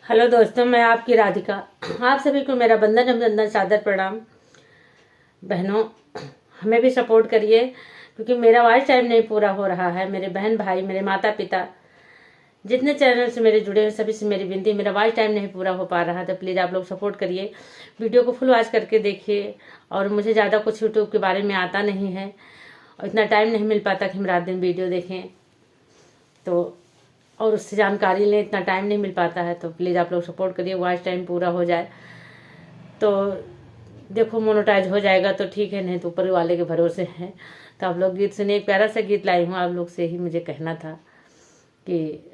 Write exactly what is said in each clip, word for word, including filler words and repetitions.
हेलो दोस्तों, मैं आपकी राधिका। आप सभी को मेरा वंदन अभिनंदन सादर प्रणाम। बहनों, हमें भी सपोर्ट करिए, क्योंकि मेरा वॉच टाइम नहीं पूरा हो रहा है। मेरे बहन भाई, मेरे माता पिता, जितने चैनल से मेरे जुड़े हैं, सभी से मेरी विनती, मेरा वॉच टाइम नहीं पूरा हो पा रहा, तो प्लीज़ आप लोग सपोर्ट करिए, वीडियो को फुल वॉच करके देखिए। और मुझे ज़्यादा कुछ यूट्यूब के बारे में आता नहीं है और इतना टाइम नहीं मिल पाता कि हम रात दिन वीडियो देखें, तो और उससे जानकारी लें, इतना टाइम नहीं मिल पाता है। तो प्लीज़ आप लोग सपोर्ट करिए, वॉच टाइम पूरा हो जाए तो देखो मोनेटाइज हो जाएगा तो ठीक है, नहीं तो ऊपर वाले के भरोसे हैं। तो आप लोग गीत सुनिए, एक प्यारा सा गीत लाई हूँ, आप लोग से ही मुझे कहना था कि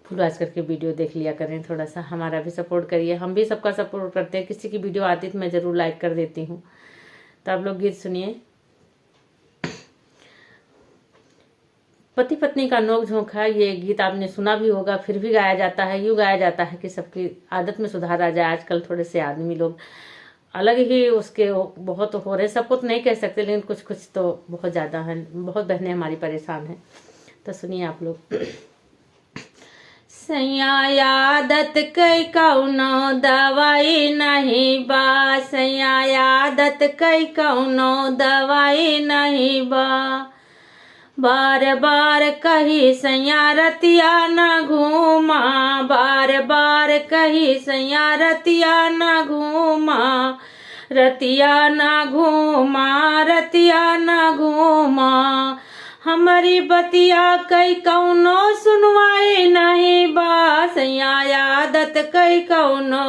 फुल वॉच करके वीडियो देख लिया करें, थोड़ा सा हमारा भी सपोर्ट करिए। हम भी सबका सपोर्ट करते हैं, किसी की वीडियो आती तो मैं ज़रूर लाइक कर देती हूँ। तो आप लोग गीत सुनिए। पति पत्नी का नोक झोंक है, ये गीत आपने सुना भी होगा, फिर भी गाया जाता है। यूँ गाया जाता है कि सबकी आदत में सुधार आ जाए। आजकल थोड़े से आदमी लोग अलग ही उसके बहुत हो रहे, सबको तो नहीं कह सकते, लेकिन कुछ कुछ तो बहुत ज़्यादा हैं। बहुत बहनें हमारी परेशान हैं, तो सुनिए आप लोग। सैया आदत कै कौनो दवाई नहीं बा, सैया आदत कै कौनो दवाई नहीं बा। बार बार कही सैया रतिया न घूमा, बार बार कही सैया रतिया न घूमा, रतिया न घूमा, रतिया न घूमा। हमरी बतिया कै कौनो सुनवाई नहीं बा, सैया आदत कै कौनो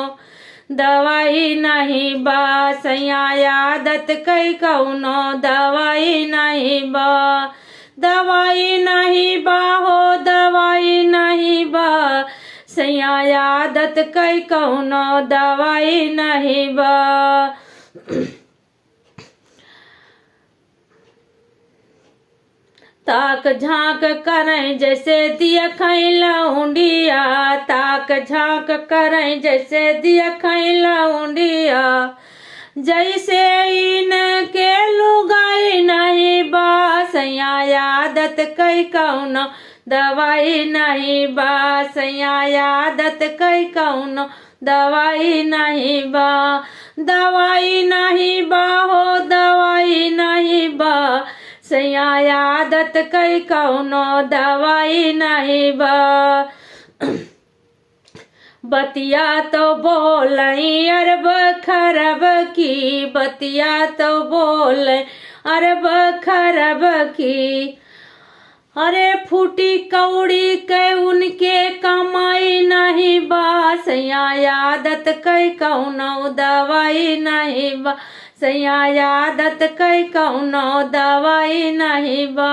दवाई नहीं बा, सैया आदत कै कौनो दवाई नहीं बा। दवाई नहीं बा हो, दवाई नहीं बा, सैया आदत कै कौनो दवाई नहीं बा। ताक झांक करै जैसे दिया खैला उंडिया, ताक झांक करै जैसे दिया खैला उंडिया। जैसे इनके लुगाई नहीं बा, सैया आदत कै कौनो दवाई नहीं बा, सैया आदत कै कौनो दवाई नहीं बा। दवाई नहीं बा हो, दवाई नहीं बा, सैया आदत कै कौनो दवाई नहीं बा। बतिया तो बोलै अरब खरब की, बतिया तो बोलै अरब खरब की। अरे फूटी कौड़ी कै उनके कमाई नहीं बा, सैया आदत कै कौनो दवाई नहीं बा, सैया आदत कै कौनो दवाई नहीं बा।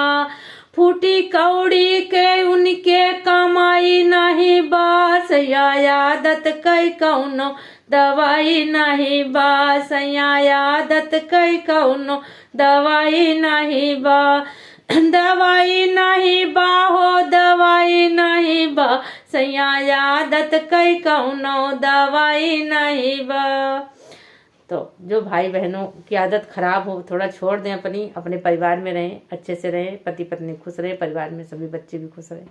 फूटी कौड़ी कै उनके कमाई नहीं बा, सैया आदत कै कौनो दवाई नहीं बा, सैया आदत कै कौनो दवाई नहीं बा। दवाई नहीं बा हो, दवाई नहीं बा, सैया आदत कै कौनो दवाई नहीं बा। तो जो भाई बहनों की आदत खराब हो, थोड़ा छोड़ दें, अपनी, अपने परिवार में रहें, अच्छे से रहें, पति पत्नी खुश रहें, परिवार में सभी बच्चे भी खुश रहें।